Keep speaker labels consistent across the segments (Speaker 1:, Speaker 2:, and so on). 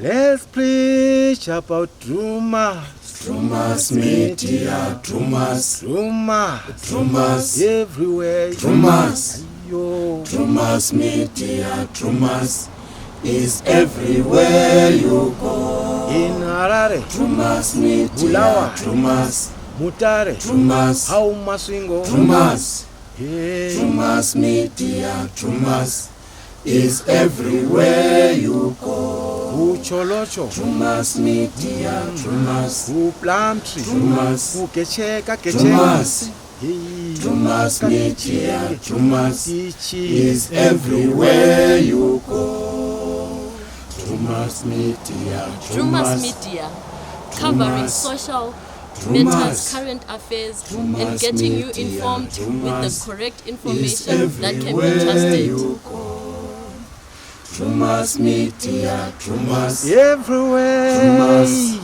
Speaker 1: Let's preach about Drewmas.
Speaker 2: Drewmas Media, Drewmas,
Speaker 1: Drewmas.
Speaker 2: Drewmas,
Speaker 1: Everywhere.
Speaker 2: Drewmas,
Speaker 1: Yo.
Speaker 2: Drewmas Media, Drewmas is everywhere you go.
Speaker 1: In Harare,
Speaker 2: Drewmas Media,
Speaker 1: Bulawa.
Speaker 2: Drewmas,
Speaker 1: Mutare,
Speaker 2: Drewmas,
Speaker 1: how Masvingo.
Speaker 2: Drewmas,
Speaker 1: Hey.
Speaker 2: Drewmas Media, Drewmas is everywhere you go.
Speaker 1: Kucholocho,
Speaker 2: Drewmas Media, Drewmas,
Speaker 1: kuPlumtree,
Speaker 2: Drewmas,
Speaker 1: kugecheka gecheka.
Speaker 2: Drewmas,
Speaker 1: Hey.
Speaker 2: Drewmas Media, Drewmas
Speaker 1: Tichi.
Speaker 2: is everywhere you go. Drewmas Media,
Speaker 3: Drewmas
Speaker 2: Drewmas,
Speaker 3: Media, covering
Speaker 2: Drewmas,
Speaker 3: social matters,
Speaker 2: Drewmas
Speaker 3: current affairs, and
Speaker 2: Drewmas
Speaker 3: getting you
Speaker 2: Media,
Speaker 3: informed with the
Speaker 2: Drewmas
Speaker 3: correct
Speaker 2: is
Speaker 3: information that can be
Speaker 2: everywhere
Speaker 3: trusted.
Speaker 2: you go. Drewmas Media, Drewmas,
Speaker 1: Everywhere.
Speaker 2: Drewmas,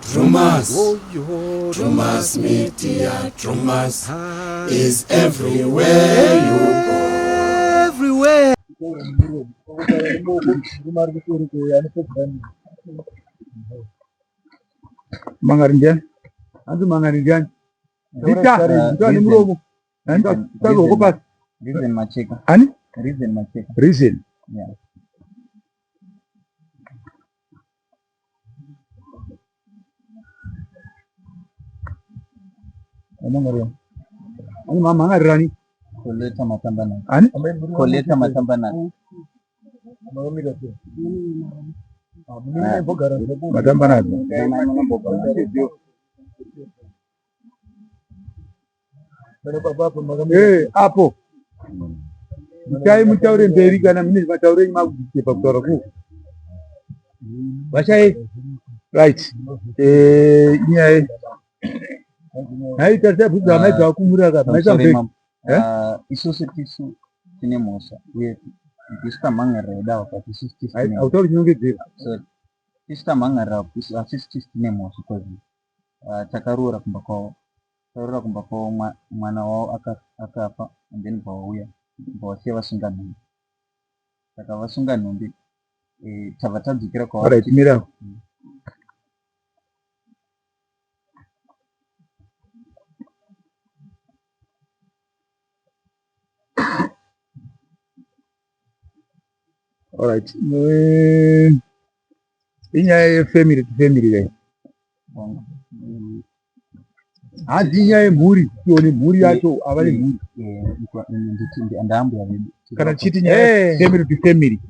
Speaker 2: Drewmas,
Speaker 1: Oh, yo.
Speaker 2: Drewmas Media, Drewmas
Speaker 1: Ah.
Speaker 2: is everywhere you go.
Speaker 1: Everywhere.
Speaker 4: Mangari ndiani? Hanzi mangari ndiani? Zita, zita nemuromo. Taruoko pasi.
Speaker 5: Reason Macheka.
Speaker 4: Ani?
Speaker 5: Reason Macheka.
Speaker 4: Reason.
Speaker 5: Yeah.
Speaker 4: Mangari. Ani mangari rani?
Speaker 5: Koleta Matambana.
Speaker 4: Ani?
Speaker 5: Koleta Matambana.
Speaker 4: Matamba nadzo. Eh, apo. Mutai mutaure mberi kana mune mataure enyu makudzipa kutaura ku. Vashai. Right. Eh, inyaya. Nhai tarisa bvudzi amai dzawakumurira ka. Maisa
Speaker 5: Pamusoro
Speaker 4: mberi.
Speaker 5: imambo.
Speaker 4: Eh?
Speaker 5: Isusu tisu tine mhosva uye ndisu tamhangarira idawo but isusu tisu tine
Speaker 4: Hautauri chinongedzera.
Speaker 5: Sorry. Tisu tamhangarira asi isusu tisu tine mhosva because takaroora kumba kwavo. Taroora kumba kwavo mwana wavo akafa and then bva vauya bva vasiya vasunga nhumbi. Saka vasunga nhumbi tabva tadzokera kwavari.
Speaker 4: Alright, mira. Alright. Inyaya yefamily to family kai. Hanzi inyaya yemhuri, tione mhuri yacho ava nemhuri.
Speaker 5: Ndaambuya vedu.
Speaker 4: Kana tichiti nyaya ye family to family,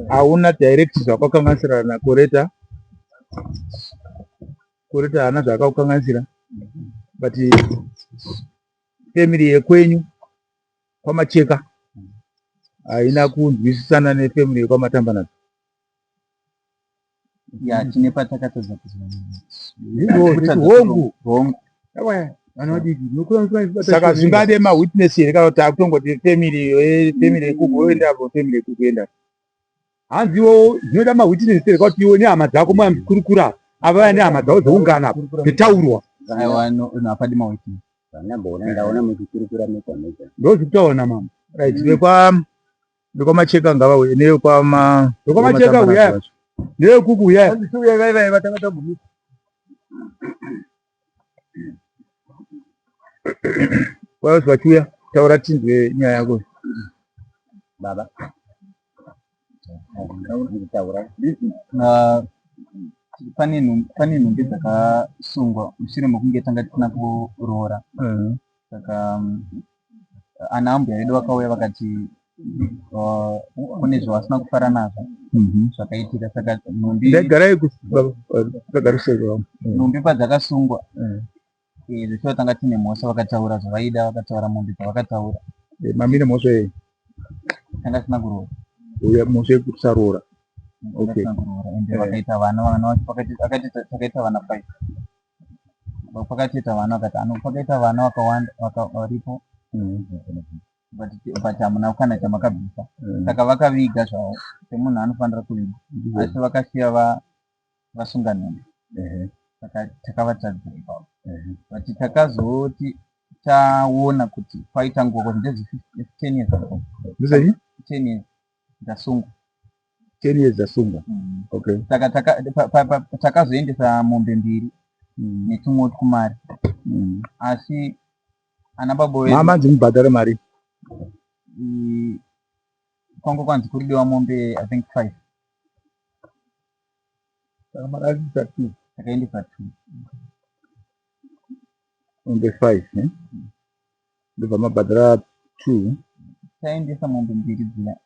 Speaker 4: hauna direct zvakakanganisira naKoreta. Koreta haana zvaakakukanganisira. But family yekwenyu kwaMacheka haina kunzwisisana nefamily yekwaMatambanadzo.
Speaker 5: Ya, tine patakatadza
Speaker 4: Ndizvo, hongu.
Speaker 5: Hongu.
Speaker 4: Vana vadiki, saka zvingade mawitness here kana kuti takutongoti family family yekuku oenda apo family yekuku enda. Hanziwo zvinoda mawitness here kuti iwe nehama dzako mauya muchikurukura apa, ava vaya nehama dzavo dzoungana apa zvitaurwa.
Speaker 5: Aiwa, no, no, hapadi mawitness.
Speaker 6: Ndaona muchikurukura mega mega.
Speaker 4: Ndozvikutaura namama. Right, vekwaMacheka ngavauye nevekwama vekwaMacheka uyai, nevekuku uyai. Vauya vachiuya, taura tinzwe nyaya yako.
Speaker 6: Baba. Taura.
Speaker 5: Pane nhumbi dzakasungwa mushure mekunge tanga tisina kuroora. Saka ana ambuya vedu vakauya vakati kune zvavasina kufara nazvo zvakaitika. Saka nhumbi
Speaker 4: Ndagarai kagarisei.
Speaker 5: Nhumbi padzakasungwa zvichiva tanga tine mhosva, vakataura zvavaida, vakataura mombe dzavakataura.
Speaker 4: Mamine mhosva yei?
Speaker 5: Tanga tisina kuroora.
Speaker 4: Uya mhosva yekusaroora.
Speaker 5: Tanga tisina kuroora ende vakaita vana, vana vacho akati takaita vana 5. Pakatoita vana vakati ano pakaita vana vakawanda varipo. But hamuna kana chamakabvisa. Saka vakaviga zvavo semunhu anofanira kuviga. Asi vakasiya vasunga nhumbi. Saka takavatadzira ipapo. But takazoti taona kuti kwaita nguva, kuti ndezve 10 years ago.
Speaker 4: Ndezvenyi?
Speaker 5: 10 years ndasungwa.
Speaker 4: 10 years dzasungwa. Okay.
Speaker 5: Saka takazoendesa mombe mbiri netumwe twumari, asi ana baba vedu
Speaker 4: Mamanzi mubhadhare mari?
Speaker 5: Kwanga kwanzi kuridiwa mombe, I think, five.
Speaker 4: Saka makaendesa two?
Speaker 5: Takaendesa two.
Speaker 4: Mombe five, eh? Ndobva mabhadhara two.
Speaker 5: Taendesa mombe mbiri dziya,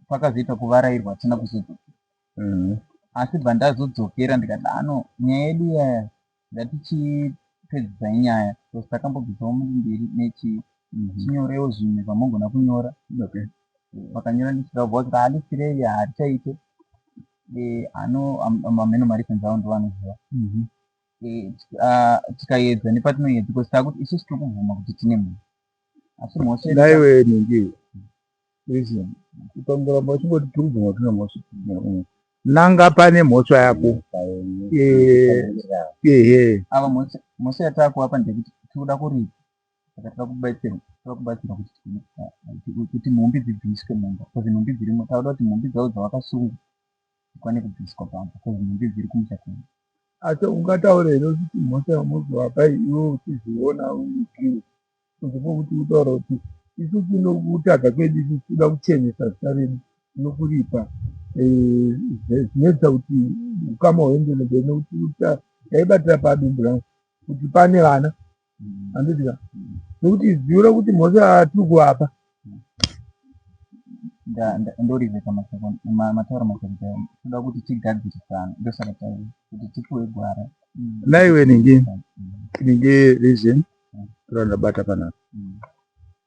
Speaker 5: pakazoita kuvarairwa, hatina kuzodzokera. Asi bva ndazodzokera ndikati, ano nyaya yedu iyaya ngatichipedzisai nyaya, because takambobvisawo mombe mbiri nechi chinyorewo zvimwe zvamugona kunyora. Vakanyora list ravo, vakati ha, list rei harichaite. Ano mamheno mareasons avo ndovanoziva. Tikaedza nepatinoedza, because takuti isusu tiri kubvuma kuti tine munhu, asi mhosva yedu
Speaker 4: Naiwe ningi listen, ukangoramba uchingoti tiri kubvuma tine mhosva, nanga pane mhosva yako. Ehe.
Speaker 5: Ava mhosva yataakuvapa ndeyekuti tiri kuda kuripa, saka tiri kubatsirwa, tiri kubatsirwa kuti nhumbi dzibviswe mumba, because nhumbi dzirimo. Takuda kuti nhumbi dzavo dzavakasunga dzikwane kubviswa pamba, because nhumbi dziri kumusha kwedu.
Speaker 4: Asi ungataura here kuti mhosva yamurikuvapa iwe uchizviona uri kunze kwokuti utaura kuti isusu nokutadza kwedu, isusu toda kuchenesa zita redu nokuripa, zvinoita kuti ukama huendere mberi, nekuti taibatira padumbu rangu kuti pane vana, handiti ka? Nekuti zivo rekuti mhosva yatiri kuvapa
Speaker 5: Ndorivhesa mashoko mataura, mashoko chaiwo. Toda kuti tigadzirisane, ndosaka tauya kuti tipuwe gwara.
Speaker 4: Naiwe ningi ningi reason toda ndabata panapa.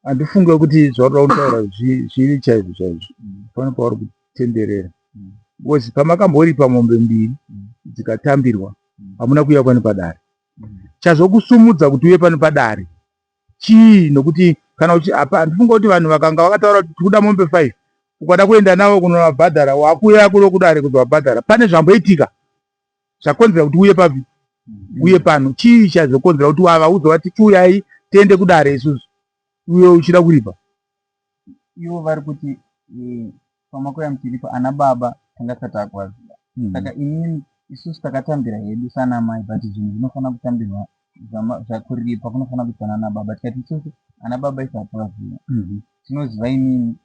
Speaker 4: Handifunge kuti zvauri kutaura zviri chaizvo chaizvo. Pane pauri kutenderera, because pamakamboripa mombe mbiri dzikatambirwa, hamuna kuuya pano padare. Chazokusumudza kuti uye pano padare chii? Nokuti kana uchi apa, handifunga kuti vanhu vakanga vakataura kuti tikuda mombe five, ukada kuenda navo kunovabhadhara, wakuuya kuno kudare kuzovabhadhara. Pane zvamboitika zvakonzera kuti uye papi, uye pano. Chii chazokonzera kuti wavaudza vati chiuyai tiende kudare isusu, uye uchida kuripa?
Speaker 5: Ivo vari kuti pamakore amuchiripo ana baba tanga tisati takuvaziva. Saka inini, isusu takatambira hedu sana mai, but zvinhu zvinofanira kutambirwa zvakuripa kunofanira kuitwa nana baba. Tikati isusu ana baba isu hativaziva, tinoziva inini,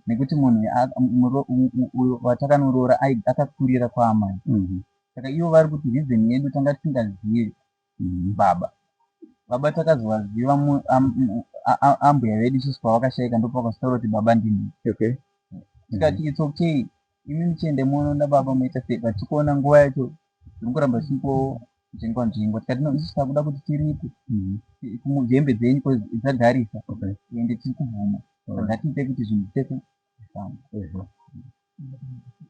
Speaker 5: nekuti munhu uyo watakanoroora akakurira kwaamai. Saka ivo vari kuti reason yedu tanga tisingazivi baba. Baba takazovaziva ambuya vedu isusu pavakashaika, ndopavakazotaura kuti baba ndini. Tikati it's okay, imi muchiende munoona baba moita sei, but tikuona nguva yacho zviri kuramba zvichingonzvengwa nzvengwa. Tikati no, isusu takuda kuti tiripe hembe dzenyu 'cause dzagarisa, ende tiri kubvuma. Ngatiite kuti zvinhu zvitese zvifambe.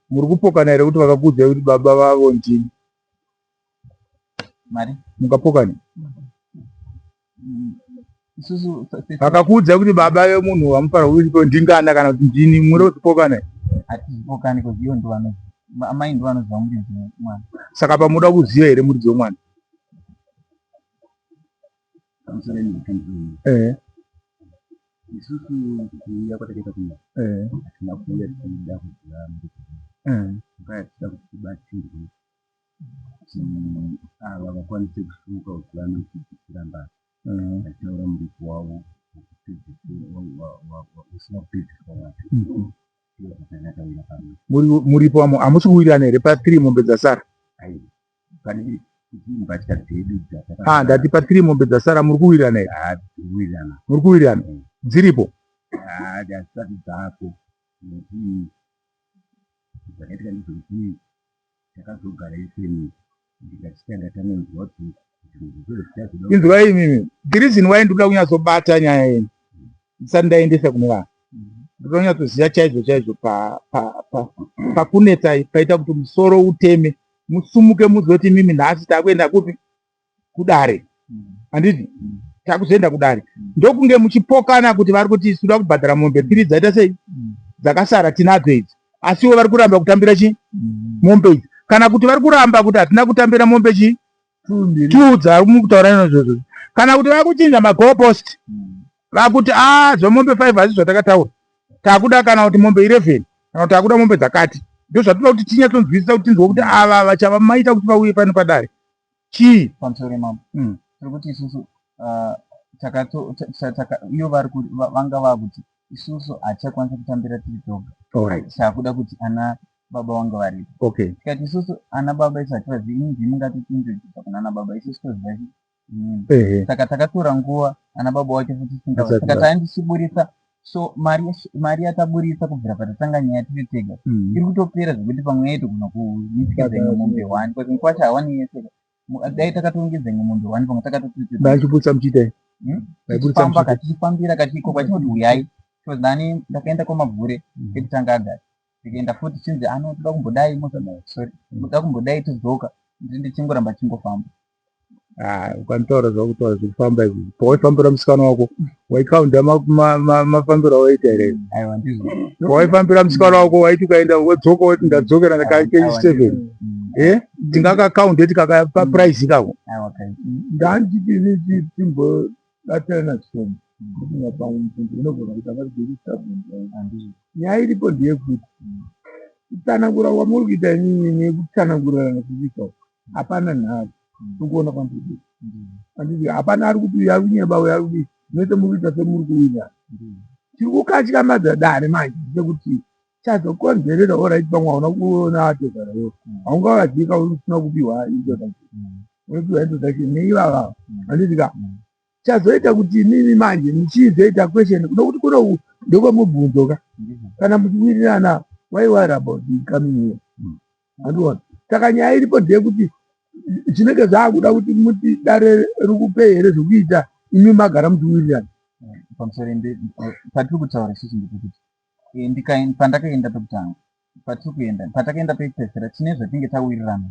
Speaker 4: Muri kupokana here kuti vakakuudzai kuti baba vavo ndini?
Speaker 5: Mari?
Speaker 4: Mungapokana?
Speaker 5: Isusu
Speaker 4: Vakakuudzai kuti baba vemunhu vamufanira kuipo ndingana kana kuti ndini, muri kuzvipokana here?
Speaker 5: Hatizvipokani, because ivo ndovanoziva, amai ndovanoziva muridzi wemwana.
Speaker 4: Saka pamuda kuziva here muridzi wemwana?
Speaker 6: Pamusoro isusu kuuya kwatakaita kuno, hatina kuuya tichida kuziva muridzi. Takauya tichida kuti tibatsirwe kuti ava vakwanise kusunga kuti vanotibvisira mbavha vachitaura muripo wavo usina kupedziswa wacho. Ndizvo zvatakataura pano.
Speaker 4: Muripo wamo hamusi kuwirirana here pa3 mombe dzasara?
Speaker 6: Aiwa, pane kuti mbatya dzedu.
Speaker 4: Ah, ndati pa3 mombe dzasara muri kuwirirana here?
Speaker 6: Dzatakawirirana.
Speaker 4: Muri kuwirirana, dziripo?
Speaker 6: Hadzisati dzako, nekuti zvakaitika ndezvekuti takazogara ifamily, ndikachitanga tanonzwa kuti zvinhu zvichazoda.
Speaker 4: Inzwai imimi, the reason why ndikuda kunyatsobata nyaya yenyu ndisati ndaendesa kune vanhu, ndinoda kunyatsoziva chaizvo chaizvo pakunetsai, paita kuti musoro uteme, musumuke muzoti imimi nhasi takuenda kupi? Kudare, handiti? Takuzoenda kudare ndokunge muchipokana kuti vari kuti tinoda kubhadhara mombe mbiri dzaita sei, dzakasara tinadzo idzi, asiwo vari kuramba kutambira chi mombe idzi, kana kuti vari kuramba kuti hatina kutambira mombe chi two dzari mukutaura izvozvo, kana kuti vakuchinja magoalpost, vakuti a zvemombe 5 hasi zvatakataura, takuda kana kuti mombe 11, kana kuti takuda mombe dzakati. Ndo zvatinoda kuti tinyatsonzwisisa kuti tinzwe kuti ava vachava maita kuti vauye pano padare chii.
Speaker 5: Pamusoro mambo. Tiri kuti isusu takato iyo vari vanga vakuti isusu hatichakwanisa kutambira tiri toga. Takuda kuti ana baba vange varipo. Tikati isusu ana baba isu hativazivi, imi ndimi mungatiintrodusa kuna ana baba, isusu toziva Saka takatora nguva ana baba wacho futi saka taandichiburitsa so mari yataburitsa kubvira patatanga nyaya tiri tega iri kutopera zvekuti pamwe yaitogona kumisikidza imwe mombe one because mukwasha hawani yese. Dai takatongedza imwe mombe one pamwe takatotiti
Speaker 4: Maichiburitsa muchiitei?
Speaker 5: Tichifamba katichifambira kachiko kwachinoti huyai, because nani ndakaenda kwamabvure pekutanga agari, ndikaenda futi chinzi ano toda kumbodai, sorry, toda kumbodai, todzoka, ndichingoramba chingofamba.
Speaker 4: Ah, ukanitaura zvakutaura zvekufamba izvi, pawaifambira musikana wako waikaunda mafambiro awaita here?
Speaker 5: Aiwa, ndizvo.
Speaker 4: Pawaifambira musikana wako waiti ukaenda wodzoka woti ndadzokera ndakakeji 7, tingakakaunde tikakapa price ikako?
Speaker 5: Aiwa kai.
Speaker 7: Ndandichiti timbobatirana zvishoma kuti pamwe mubvunzo unogona kuita vari.
Speaker 5: Handizvo.
Speaker 7: Nyaya iripo ndeyekuti kutsanangura kwamuri kuita inini nekutsanangurirana kukuita uku hapana nharo nokuona kwandiri. Handiti hapana ari kuti uyu ari kunyeba, uyu ari kudii. Zvinoita muri kuita semuri kuwirirana. Chiri kukatyamadza dare manje ndechekuti chazokonzerera, alright, pamwe hauna kuona atezvara iwo, haungavadzika usina kupiwa introduction. Unopiwa introduction neivava, handiti ka? Chazoita kuti inini manje muchizoita question nokuti kuno ndekwemubvunzo ka. Kana muchiwirirana, why worry about coming here? Handiona. Saka nyaya iripo ndeyekuti zvinenge zvaakuda kuti muti dare rikupei here zvekuita imi magara muchiwirirana.
Speaker 5: Pamusoro, patiri kutaura isusu ndepekuti pandakaenda pekutanga, patiri kuenda, patakaenda pekupedzisira, tine zvatinge tawirirana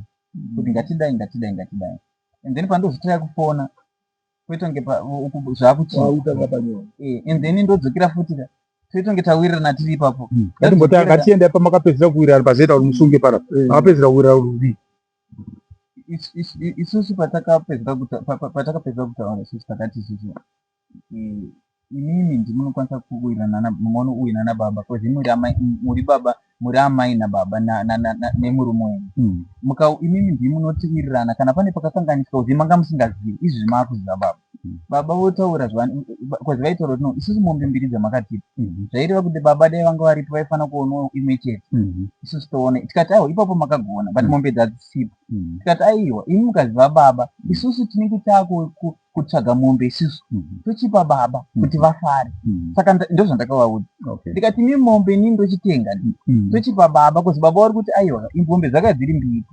Speaker 5: kuti ngatidai, ngatidai, ngatidai, and then pandozotaya kufona koita kunge zvakuchinja.
Speaker 7: Wautanga panyoro.
Speaker 5: And then ndodzokera futi ka, toita kunge tawirirana tiri ipapo.
Speaker 4: Ngatimbotanga, ngatienda pamakapedzera kuwirirana pazoita kuti musunge panapa. Makapedzera kuwirirana kuti kudii?
Speaker 5: Isusu patakapedzera kutaura isusu takati isusu imimi ndimunokwanisa kuwirirana mumaono uyu nana baba, because muri amai, muri baba, muri amai nababa nemurume wenyu. Muka imimi ndimunotiwirirana kana pane pakakanganiswa, kuzi manga musingazivi, izvi maakuziva baba. Baba votaura, because vaitaura kuti no, isusu mombe mbiri dzamakatipa, zvaireva kuti baba dai vanga varipo vaifanira kuonawo imwe chete, isusu toona. Tikati aiwa, ipapo makagona, but mombe dzadzisipo. Tikati aiwa, imi mukaziva baba, isusu tinenge taakutsvaga mombe isusu tochipa baba kuti vafare. Saka ndozvandakavaudza. Ndikati imi mombe inini ndochitenga, tochipa baba, kuzi baba vari kuti aiwa, mombe dzaka dziri mbiri,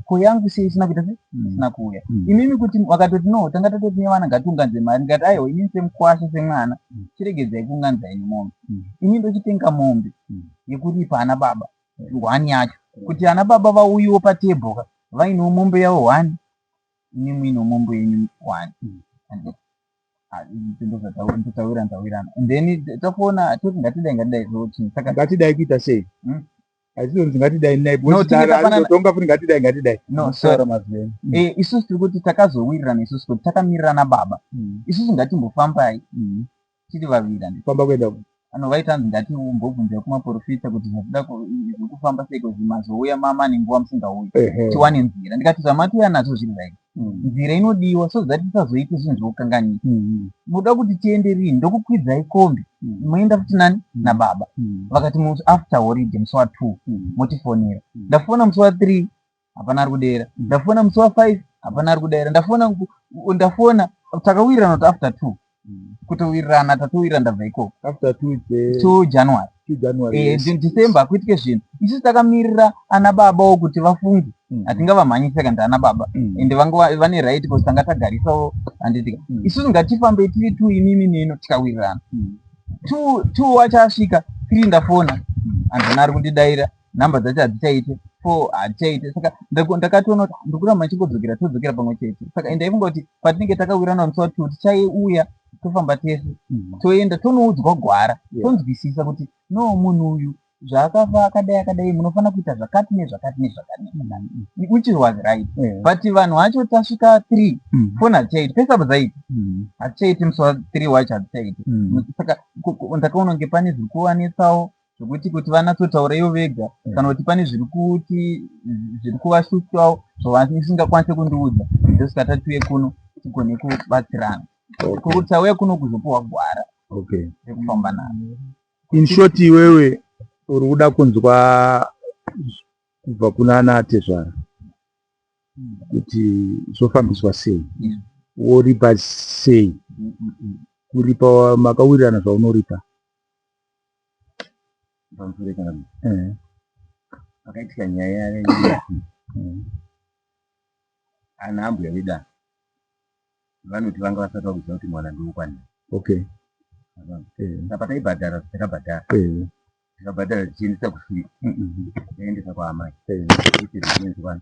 Speaker 5: ko yangu sei isina kuita sei, isina kuuya? Imimi kuti vakatoti no, tanga tatoti nevana ngatiunganidze mari. Ndikati aiwa, inini semukwasha, semwana, chiregedzai kuunganidzai nemombe, ini ndochitenga mombe yekuripa ana baba one yacho, kuti ana baba vauyiwo patebho ka vainewo mombe yavo one, imi muinewo mombe yenyu one. Ndotawirana, tawirana, and then tafona toti ngatidai, ngatidai zvochini. Saka
Speaker 4: Ngatidai kuita sei? Hazvizonzi ngatidai.
Speaker 5: No, tinenge tafanana-
Speaker 4: Naitonga futi ngatidai, ngatidai.
Speaker 5: No, sorry. Isusu tiri kuti takazowirirana isusu kuti takamirirana baba, isusu ngatimbofambai tiri vaviri, handiti?
Speaker 4: Famba kuenda?
Speaker 5: Ano vaita hanzi ngatimbobvunzai kumaprofita kuti zvatida zvekufamba sei, kuzi mazouya mama nenguva musingauyi, tiwane nzira. Ndikati zvamatiuya nazvo zviri right, nzira inodiwa so that tisazoite zvinhu zvekukanganisa. Munoda kuti tiende rini? Ndokukwidzai kombi, moenda futi nani nababa. Vakati after holiday, musi wa2 motifonera. Ndafona musi wa3, hapana ari kudera. Ndafona musi wa5, hapana ari kudera. Ndafona, ndafona. Takawirirana kuti after 2, kutowirirana, tatowirirana, ndabva ikoko.
Speaker 4: After 2 it's
Speaker 5: 2 January.
Speaker 4: 2 January.
Speaker 5: December kuitike zvinhu, isusu takamirira ana babawo kuti vafunge. Hatingavamhanyise kana ana baba, ende vanga vane right because tanga tagarisawo, handitika? Isusu ngatifambei tiri two, imimi neno, tikawirirana two wacho asvika three, ndafona handina ari kundidaira, nhamba dzacho hadzichaite, four hadzichaite. Saka ndakatoona kuti ndikuramba ndichingodzokera, todzokera pamwe chete. Saka ndaifunga kuti patinenge takawirirana musi wa2 tichauya, tofamba tese, toenda tonoudzwa gwara, tonzwisisa kuti no, munhu uyu zvaakafa akadai akadai, munofanira kuita zvakati nezvakati nezvakati nezvakati, which was right. But vanhu vacho tasvika three, foni hadzichaiti pese apo dzaiti hadzichaiti, musi wa3 wacho hadzichaiti. Saka ndakaona kunge pane zviri kuvanetsawo. Zvokuti kuti vanatsotaura ivo vega kana kuti pane zviri kuti zviri kuvashushawo zvavasingakwanise kundiudza, ndosaka tatiuye kuno tigone kubatsirana. Kwokuti tauya kuno kuzopuhwa gwara rekufamba naro.
Speaker 4: In short, iwewe uri kuda kunzwa kubva kuna ana tezvara kuti zvofambiswa sei, woripa sei, kuripa makawirirana zvaunoripa.
Speaker 6: Pamusoro kana pakaitika nyaya yaiyi, ana ambuya vedu ava vanoti vanga vasati vakuziva kuti mwana ndewokwani. Saka taibhadhara, takabhadhara, tikabhadhara tichiendesa kusvika taendesa kwaamai, kwete tichiendesa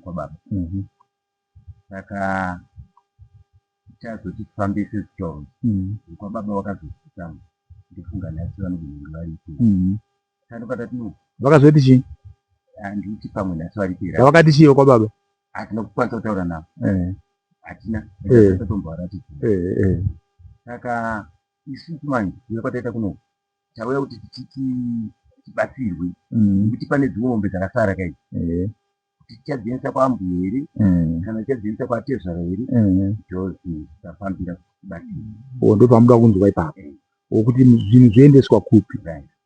Speaker 6: kwababa. Saka tazoti tifambise zvichoro kwababa, vakazosvika, ndifunga nhasi vanogona kunge varipo. Saka tati no.
Speaker 4: Vakazoti chii?
Speaker 6: Handiti pamwe nhasi varipo here?
Speaker 4: Vakati chiiwo kwababa?
Speaker 6: Hatina kukwanisa kutaura navo. Hatina tatombovaratidza. Saka isusu manje kuuya kwataita kunoku, tauya kuti tichiti tibatsirwe nekuti pane dzimwe mombe dzakasara kai, kuti tichadziendesa kwaambuya here kana tichadziendesa kwatezvara here, ndozi tafambira kuti tibatsirwe.
Speaker 4: O, ndopamuda kunzwa ipapo wokuti zvinhu zvoendeswa kupi,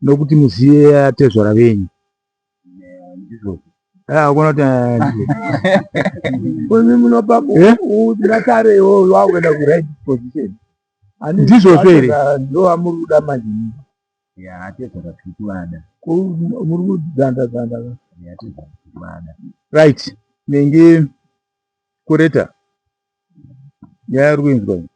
Speaker 4: nokuti muzive atezvara venyu.
Speaker 6: Ndizvozvo.
Speaker 4: Ah, kuona kuti
Speaker 7: Imi munopa
Speaker 4: Eh?
Speaker 7: matare iwowo wakuenda kuright position.
Speaker 4: Ndizvozvo here?
Speaker 7: Ndo amuri kuda manje.
Speaker 6: Ya, atezvara tiri kuvada.
Speaker 7: Muri kudzanda dzanda.
Speaker 6: Ya, atezvara tiri kuvada.
Speaker 4: Right, nenge kureta nyaya iri kuinzwa iyi.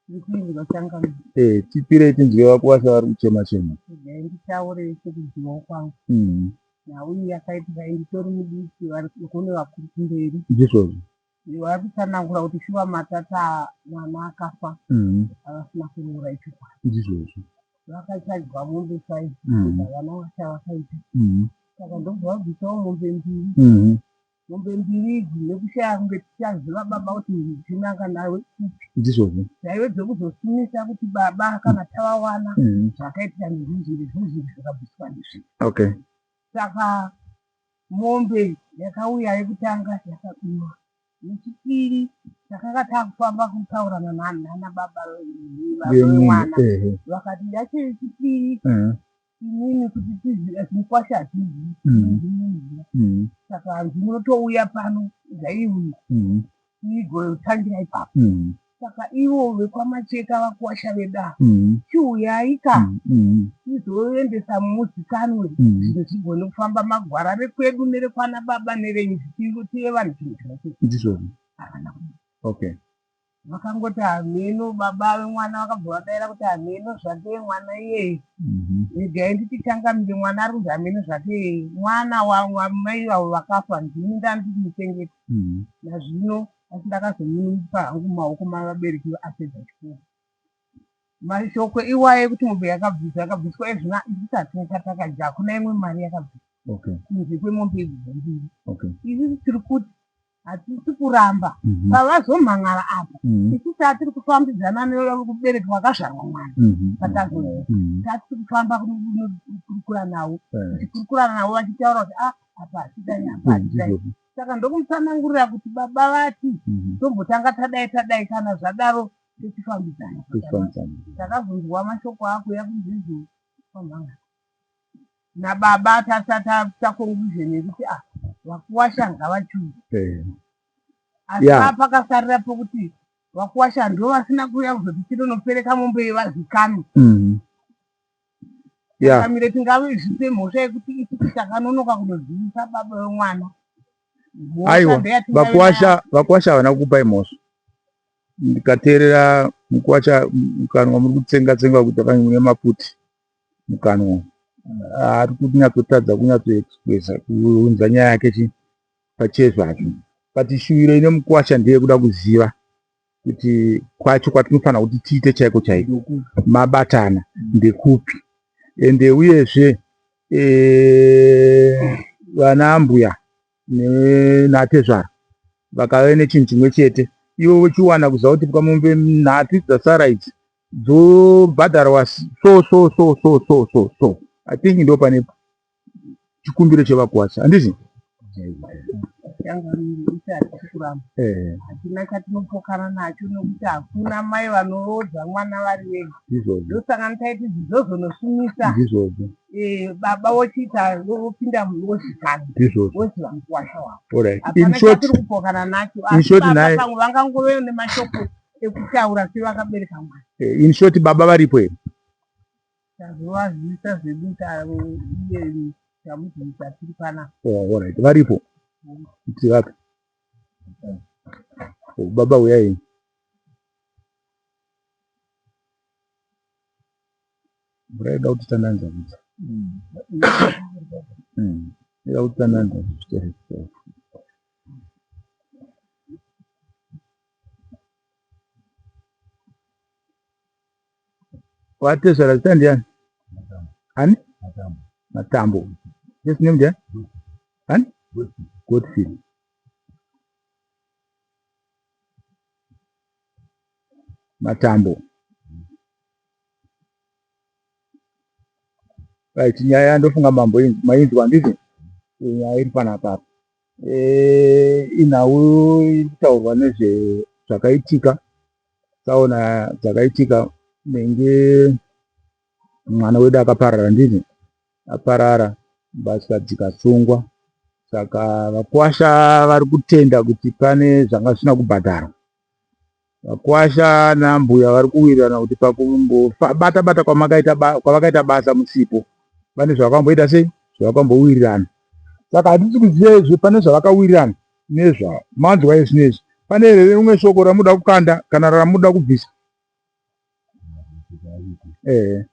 Speaker 8: Ndikuinzwa, changamire.
Speaker 4: Tipirei tinzwe vakuwasha vari kuchema chema.
Speaker 8: Regai nditaure sekuzivawo kwangu. Nhau iyi yakaitika inditori mudiki, vari kune vakuru kumberi.
Speaker 4: Ndizvozvo.
Speaker 8: Vari kutsanangura kuti shuwa matata mwana akafa avasina kuroora, ichokwadi.
Speaker 4: Ndizvozvo.
Speaker 8: Vakachajwa mombe 5 vana vachavakaita. Saka ndobva vabvisawo mombe mbiri. Mombe mbiri idzi, nekushaya kunge tichaziva baba kuti tinanga nawe kupi.
Speaker 4: Ndizvozvo.
Speaker 8: Dzaive dzekuzosimisa kuti baba kana tavawana, zvakaitika nezvizvi nezvizvi, zvakabviswa nezvi. Saka mombe yakauya yekutanga yakabiwa. Yechipiri takanga takufamba kutaurana nana baba vemwana, vakati yacho yechipiri inini kuti tizive mukwasha hatizivi. Saka hanzi munotouya pano zvaiuya igotangira ipapo. Saka ivo vekwaMacheka, vakuwasha vedu ava, chiuyai ka tizoendesa muzikanwe, zvinhu zvigone kufamba magwara rekwedu nerekwana baba nerenyu, tive vanhu chinhu chimwe chete.
Speaker 4: Ndizvozvo.
Speaker 8: Havana kuda. Vakangoti hameno. Baba vemwana vakabva vadaira kuti hameno zvake mwana iyeye. Regai nditi changamire, mwana ari kunzi hameno zvake iyeye, mwana wamai vavo vakafa ndini ndandiri muchengeta nazvino, asi ndakazomupa hangu mumaoko mavabereki apedza chikoro. Mashoko iwayo ekuti mombe yakabviswa, yakabviswa ezvina isusu hatina chatakadya, hakuna imwe mari yakabviswa kunze kwemombe idzi mbiri. Isusu tiri kuti hatisi kuramba pavazomhan'ara apa. Isusu hatiri kufambidzana nekubereki wakazvarwa mwana patazouya, tatiri kufamba kukurukura navo, tichikurukura navo vachitaura kuti a apa hatidai, apa hatidai. Saka ndokumutsanangurira kuti baba vati tombotanga tadai tadai, kana zvadaro tichifambidzana. Takazonzwa mashoko akuya kunzidzo kwamhanga nababa tasata conclusion yekuti a vakuwasha ngavachiuya, asi pakasarira pokuti vakuwasha ndo vasina kuuya kuzoti tinonopereka mombe yevazikanwa. Kamire tingazvipe mhosva yekuti isusu takanonoka kunozivisa baba vemwana? Mhosva
Speaker 4: Aiwa,
Speaker 8: ndeyatingave
Speaker 4: vakuwasha havana kukupai mhosva. Ndikateerera mukuwasha, mukanwa muri kutsenga tsenga kuita kange mune maputi mukanwa, ari kunyatsotadza kunyatsoexpressa kuunza nyaya yake chi pachezvazvo, but shuviro ine mukuwasha ndeyekuda kuziva kuti kwacho kwatinofanira kuti tiite chaiko chaiko mabatana ndekupi. Ende uyezve vana ambuya natezvara vakave nechinhu chimwe chete, ivo vochiwana kuziva kuti pamombe nhatu dzasara idzi dzobhadharwa so so so so so so so. I think ndo pane chikumbiro chevakwasha handiti? Eh.
Speaker 8: Hatina chatinopokana nacho nekuti hakuna mai vanoroodza mwana vari vega.
Speaker 4: Ndizvozvo.
Speaker 8: Ndosaka taiti zvizozonosumisa.
Speaker 4: Ndizvozvo.
Speaker 8: Eh, baba vochiita vopinda vozikana.
Speaker 4: Ndizvozvo.
Speaker 8: Voziva mukuwasha wavo.
Speaker 4: Alright.
Speaker 8: Hapana
Speaker 4: In short,
Speaker 8: chatiri kupokana nacho.
Speaker 4: in
Speaker 8: Asi
Speaker 4: short
Speaker 8: baba
Speaker 4: naye
Speaker 8: pamwe vangangove nemashoko ekutaura sevakabereka mwana.
Speaker 4: Eh, in short baba varipo here?
Speaker 8: Tazovazivisa zvedu iye tamuzivisa tiri panapa.
Speaker 4: Oh, alright. Varipo. Kuti vapi? Oh, baba uyai. Mvura ida kuti tandanza kuti. Ida kuti tandanza kuti. Watezvara zita ndiani? Ani? Matambo. First name ndiani? Ani? Godfrey. Matambo. Right, nyaya ndofunga mambo mainzwa handiti? Nyaya iri panapa apa. Eh, inhau iri kutaurwa nezve zvakaitika tsaona dzakaitika nenge mwana wedu akaparara ndini aparara mbatya dzikasungwa saka vakwasha vari kutenda kuti pane zvanga zvisina kubhadharwa vakwasha nambuya vari kuwirirana kuti pakungobata bata kwamakaita kwavakaita basa musipo pane zvavakamboita sei zvavakambowirirana saka hatisi kuziva izvi pane zvavakawirirana nezva manzwa izvinezvi pane here rimwe shoko ramuda kukanda kana ramuda kubvisa ehe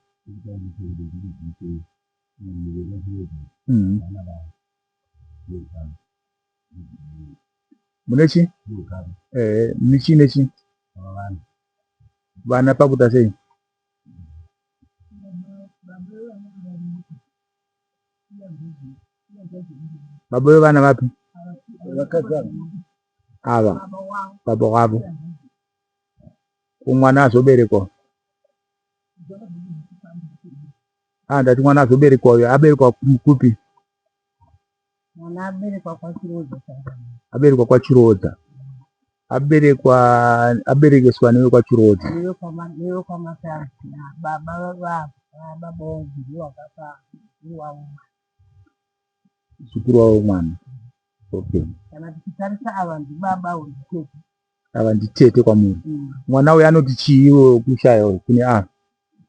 Speaker 4: Mune chi? Eh, mune chi nechi? Vana pakuita sei? Baba vevana vapi? Ava. Baba wavo. Ko mwana azoberekwa? Ah, ndati mwana azoberekwa uyo aberekwa kupi?
Speaker 8: Mwana aberekwa kwaChirodza.
Speaker 4: Aberekwa kwaChirodza. Aberekwa aberekeswa newe kwaChirodza.
Speaker 8: Newe kwaMasara. Baba baba baba wangu ndiwo wakapa muzukuru wavo mwana.
Speaker 4: Muzukuru wavo mwana. Okay.
Speaker 8: Kana tichitarisa ava ndibaba avo nditete.
Speaker 4: Ava nditete kwamuri. Mwana uyu anoti chii iwe kushaya uyu kune ava?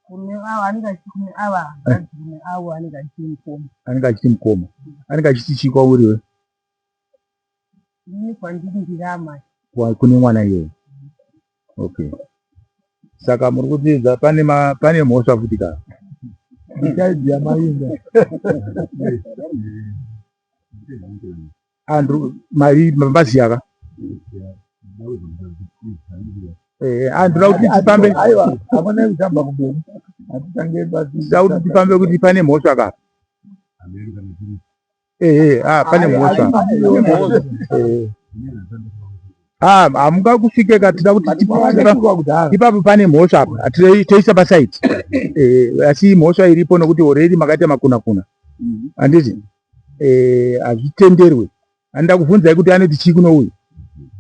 Speaker 8: Kune ava anenge achiti kune ava hanzvadzi kune avo anenge achiti mukoma.
Speaker 4: Anenge achiti mukoma. Anenge achiti chii kwauri iwe?
Speaker 8: Ini kwandiri ndiri amai.
Speaker 4: Kune mwana iyeyo. Okay. Saka muri kutiudza pane ma, pane mhosva futi ka?
Speaker 7: Besides yamainga.
Speaker 4: Andrew mari maziya ka? Eh, andura kuti tifambe.
Speaker 7: Aiwa, hakuna kutamba kumberi. Hatitange pasi.
Speaker 4: Ndinoda kuti tifambe kuti pane mhosva ka? Eh, eh, ah, pane mhosva. Eh. Ah, hamungakusvike ka tinoda kuti ipapo pane mhosva apa toisa pasaiti eh, asi mhosva iripo nokuti already makaita makunakuna handiti eh, hazvitenderwe Anoda kuvhunzai kuti anoti chii kuno uyu.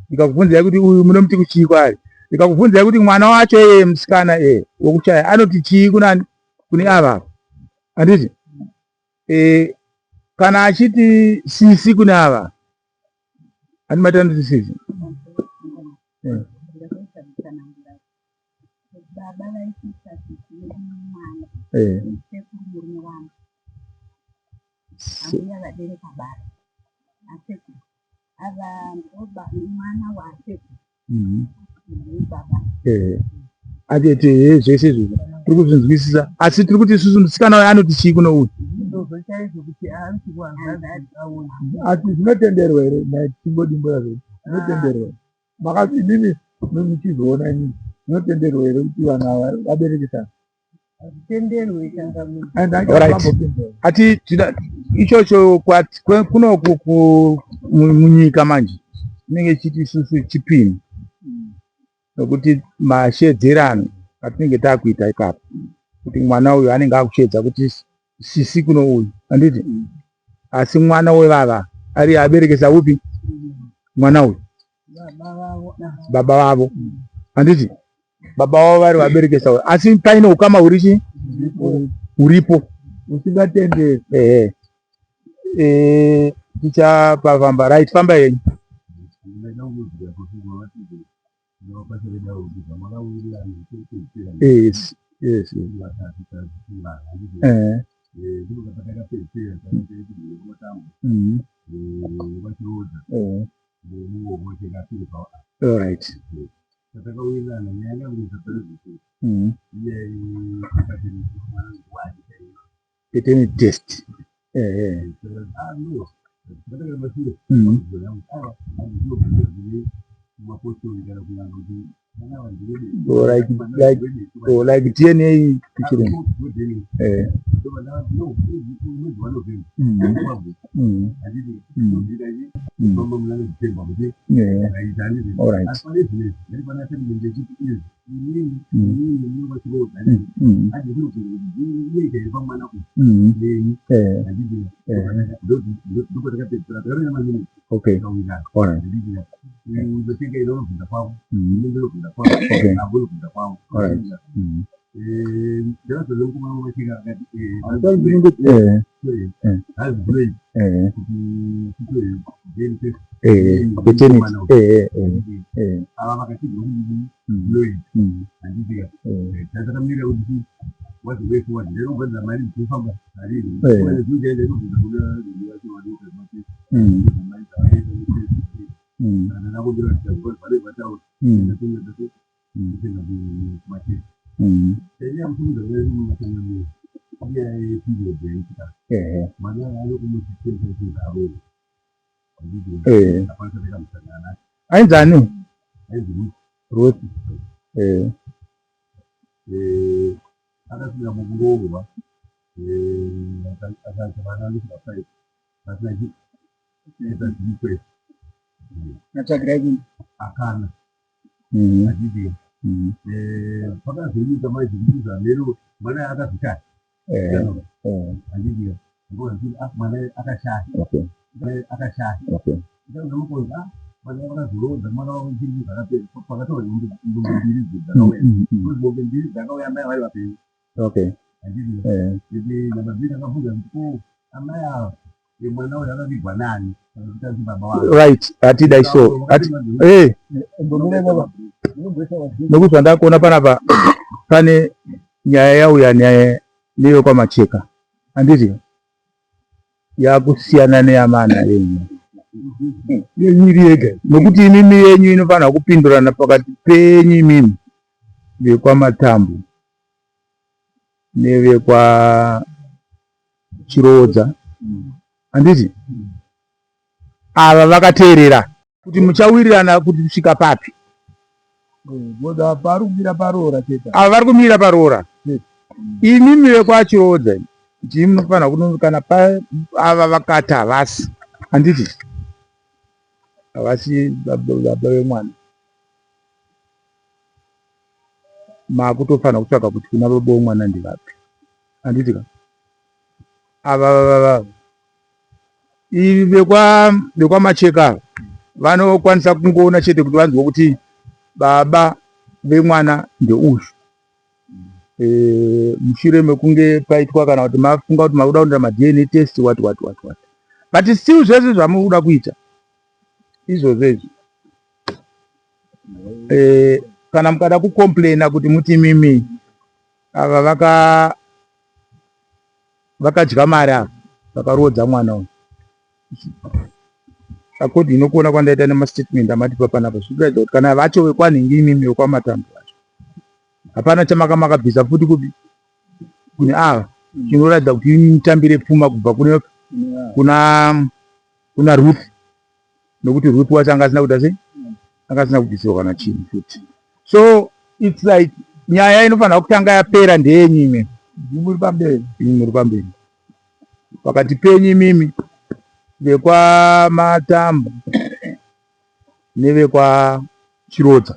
Speaker 4: Ndikakuvhunzai kuti uyu munomuti kuchii kwaari. Ndikakuvhunzai kuti mwana wacho eye musikana eye wokushaya anoti chii kunani kune ava. Handiti? E, kana achiti sisi kune ava. Handiti mati anoti sisi? Eh. Eh.
Speaker 9: Ambuya vabereka baba asekuru ava ndoba mwana waasekuru baba.
Speaker 4: Eh. Atete eh, zvese izvozvo tiri kuzvinzwisisa asi tiri kuti isusu musikana uyo anoti chii kuno uyu
Speaker 8: Ndozvo chaizvo kuti haasi kuhanzvadzi aone.
Speaker 7: Asi zvinotenderwa here nhai tichingodimbura zvedu zvinotenderwa makati imimi muchizoona imimi zvinotenderwa here kuti vanhu ava vaberekesana
Speaker 8: Hazvitenderwe changamire.
Speaker 7: And
Speaker 4: Alright. Ati tida ichocho kuno munyika manje tinenge chiti isusu chipini nokuti mashedzerano atinenge takuita ipapo kuti mwana uyu anenge akusheedza kuti Sisi kuno uyu handiti asi mwana wevava ari aberekesa upi mwana uyu baba vavo handiti baba vavo vari vaberekesa uyu asi paine ukama huri chi huripo
Speaker 7: usingatenderi
Speaker 4: ehe Eh, tichapafamba right famba yenyu yes yes eh All right. Paternity test. Eh. Or like or like DNA picture. Eh. Yeah. All right. Eh. Okay. All right. Okay. All right. Eh. Eh. Eh. Paternity. Eh. Eh. Eh. Eh. Eh. Eh. Ainzi ani? Ruth. Eh.
Speaker 6: Akasvika mukuroorwa akaita vana vanosvika five vasina chiita
Speaker 5: Natsvagirai kuno.
Speaker 6: Akana achidii pakazoita manje kuti zvamero mwana akazoshaya handidii ngozi mwana akashaya akashaya mwana vakazoroodza mwana wavo chii zvakapera pakatorwa mombe mbiri dzakauya mombe mbiri dzakauya amai vari vapenyu handidii nyama mbiri akabvunza kuti ko amai ava mwana uyu akavigwa nani kana baba wavo
Speaker 4: Right, hatidai so. Hati eh nokuti zvandakuona panapa pane nyaya yauya neyekwamacheka handiti yakusiyana neyamana yenyu
Speaker 7: Yenyu iri yega.
Speaker 4: Nokuti imimi yenyu inofanira kupindurana pakati penyu imimi vekwamatambo nevekwa Chiroodza handiti ava vakateerera kuti muchawirirana kuti kusvika papi.
Speaker 7: Boda pari kumira paroora chete.
Speaker 4: Ava vari kumira paroora imimi vekwachiroodza ndimi munofanira kuno kana pa ava vakati havasi handiti havasi baba vemwana makutofanira kutsvaga kuti kuna baba vemwana ndevapi handiti ka ava ivi vekwamacheka ava vanokwanisa kungoona chete kuti vanzwa kuti baba vemwana ndeuyu mushure mekunge paitwa kana kuti mafunga kuti makuda kuita maDNA test what what what what but still zvese zvamukuda kuita izvozvo izvi kana mukada kucomplaina kuti muti mimi ava vaka vakadya mari ava vakaroodza mwana uyu according nokuona kwandaita nemastatement amatipa panapa zvikuratidza kuti kana vacho vekwanhingi imimi vekwamatambo vacho hapana chamaka makabvisa futi kupi kune ava chinoratidza kuti mutambire pfuma kubva kune kuna kuna Ruth nokuti Ruth wacho anga asina kuita sei anga asina kubvisirwa kana chinhu futi so it's like nyaya inofanira kutanga yapera ndeyenyu imwe
Speaker 7: Muri pamberi.
Speaker 4: Imi muri pamberi pakati penyu imimi vekwamatambo nevekwachirodza.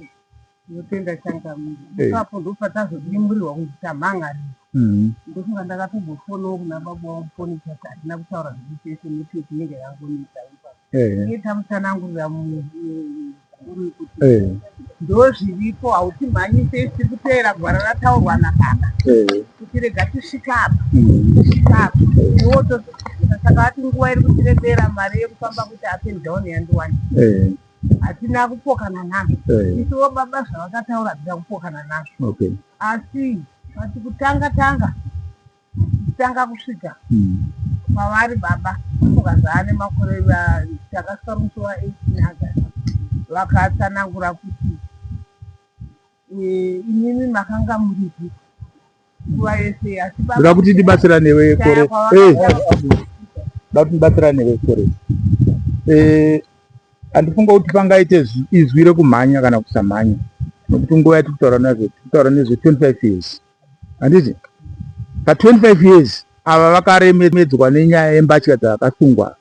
Speaker 8: Tinotenda changamire. Ipapo ndopatazodimurirwa kuti tamhan'arira. Ndofunga ndakatombofonawo kuna baba wangu foni chati hatina kutaura zvedu tese network inenge yangonetsa ipapo. Iye tamutsanangurira mukuru kuti ndozviripo, hautimhanyise, tiri kuteera gwara rataurwa nababa kuti rega tisvika apa, tisvika apa, iwo saka ati nguva iri kutirebera, mari yekufamba kuti up and down yandiwani. Hatina kupokana nazvo. Isuwo baba zvavakataura hatina kupokana nazvo. Asi vati kutanga tanga kutanga kusvika kwavari baba ukaza makore takasvika musi wa18 August, vakatsanangura kuti imimi makanga muripi nguva yese, asi baba
Speaker 4: Ndoda kuti ndibatsiranewe
Speaker 8: kushaya
Speaker 4: kore. Ndoda kuti ndibatsiranewe kore. Handifunga kuti pangaite izwi rekumhanya kana kusamhanya, nokuti nguva yatiri kutaura nazvo, tiri kutaura nezve 25 years, handiti? Pa25 years ava vakaremedzwa nenyaya yembatya dzakasungwa,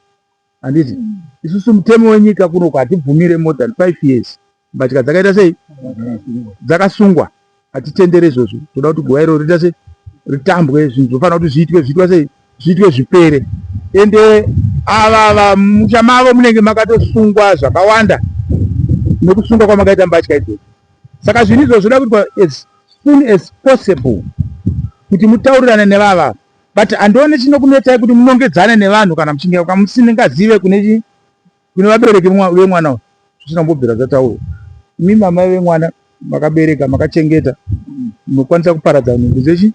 Speaker 4: handiti? Isusu mutemo wenyika kunoku hatibvumire more than 5 years mbatya dzakaita sei, dzakasungwa. Hatitendere izvozvo. Toda kuti guva iro riita sei, ritambwe, zvinhu zvofanira kuti zviitwe, zviitwa sei, zviitwe zvipere. Ende ava vamusha mavo munenge makatosungwa zvakawanda nokusungwa kwamakaita mbatya idzodzo. Saka zvinhu izvozvo zvoda kuitwa as soon as possible kuti mutaurirane nevava. But handione chinokunetsai kuti munongedzane nevanhu kana muchinge musingazive kune kune vabereki vemwana uyu, zvisina kumbobvira zvataurwa. Imi mama vemwana makabereka, makachengeta, munokwanisa kuparadza nhumbu dzechi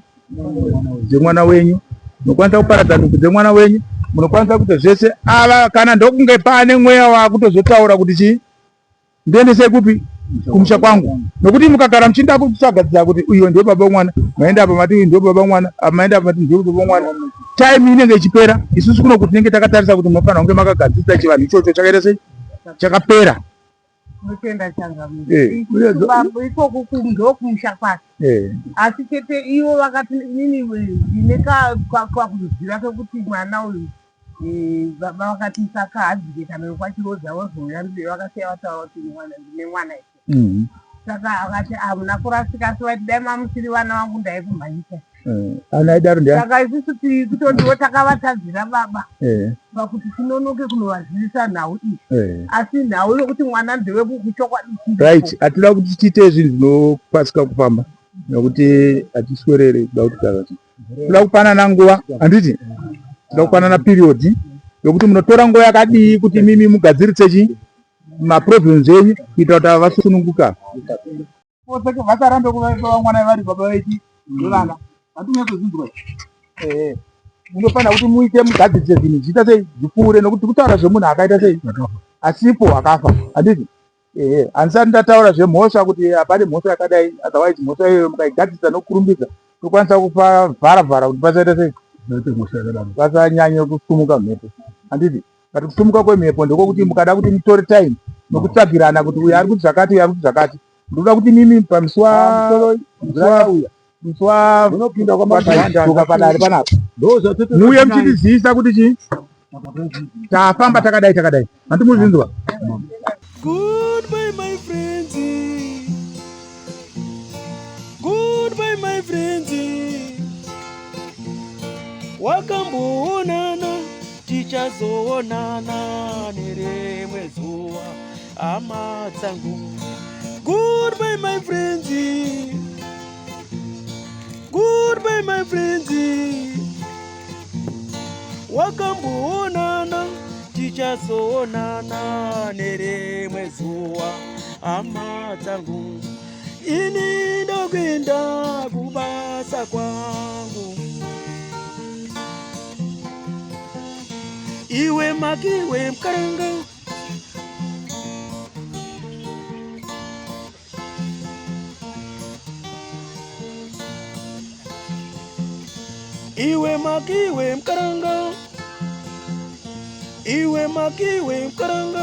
Speaker 4: dzemwana wenyu, munokwanisa kuparadza nhumbu dzemwana wenyu, munokwanisa kuita zvese. Ava kana ndokunge paane mweya wakutozotaura kuti chii, ndiendesei kupi, kumusha kwangu. Nokuti mukagara muchinda kutsvagadzira kuti uyo ndiwe baba mwana, maenda apa mati uyu ndiwe baba mwana, apa maenda apa mati ndiwe baba mwana, time inenge ichipera. Isusu kuno kuti tinenge takatarisa kuti munofanira kunge makagadzirisa chivanhu ichocho chakaita sei, chakapera.
Speaker 8: Ndotenda changamire. Ikoko ndokumusha kwake. Asi chete ivo vakati inini ndine kakuziva kekuti mwana uyu baba vakati saka hadzike kana wekwachiroza vozouya ndiye vakasiya vataura kuti mwana ndine mwana ike. Saka akati hamuna kurasika, asi vaiti dai mamusiri vana vangu ndaikumhanyisa.
Speaker 4: Ana aidaro ndiani?
Speaker 8: Saka isusu kutondiwo takavatadzira baba pakuti tinonoke kunovazivisa nhau iyi. Asi nhau yokuti mwana ndewekuchokwadi.
Speaker 4: Right, hatida kuti tiite zvinhu zvinokasika kufamba nokuti hatiswerere kuda kuti taura. Toda kupanana nguva, handiti? Toda kupanana period yokuti munotora nguva yakadii kuti mimi mugadzirise chi maproblems enyu kuitira kuti ava vasununguka. Vasarambe kuva mwana vari baba vechi vevana. Handinyatsozinzwa. Munofanira kuti muite mugadzirise zvinhu zviita sei zvipfuure, nokuti kutaura zvemunhu akaita sei asipo, akafa, handiti? Ehe, handisati ndataura zvemhosva kuti hapane mhosva yakadai, otherwise mhosva iyoyo mukaigadzirisa nokurumbidza tokwanisa kupavhara vhara kuti pasaita sei, pasanyanye kusumuka mhepo, handiti? But kusumuka kwemhepo ndekwekuti mukada kuti mutore time nokutsvagirana kuti uyu ari kuti zvakati, uyu ari kuti zvakati. Ndoda kuti mimi pamusi wa musi wa padare panapa muuye muchitizivisa kuti chii tafamba takadai takadai, handimuzvinzwa.
Speaker 10: Goodbye, my friends. Goodbye, my friends. Wakamboonana, tichazoonana nerimwe zuva, hama dzangu. Goodbye, my friends. Goodbye, my friends. Wakamboonana, tichazoonana nerimwe zuva, hama dzangu. Ini ndokuenda kubasa kwangu. Iwe makiwe mukaranga. Iwe makiwe mukaranga. Iwe makiwe mukaranga.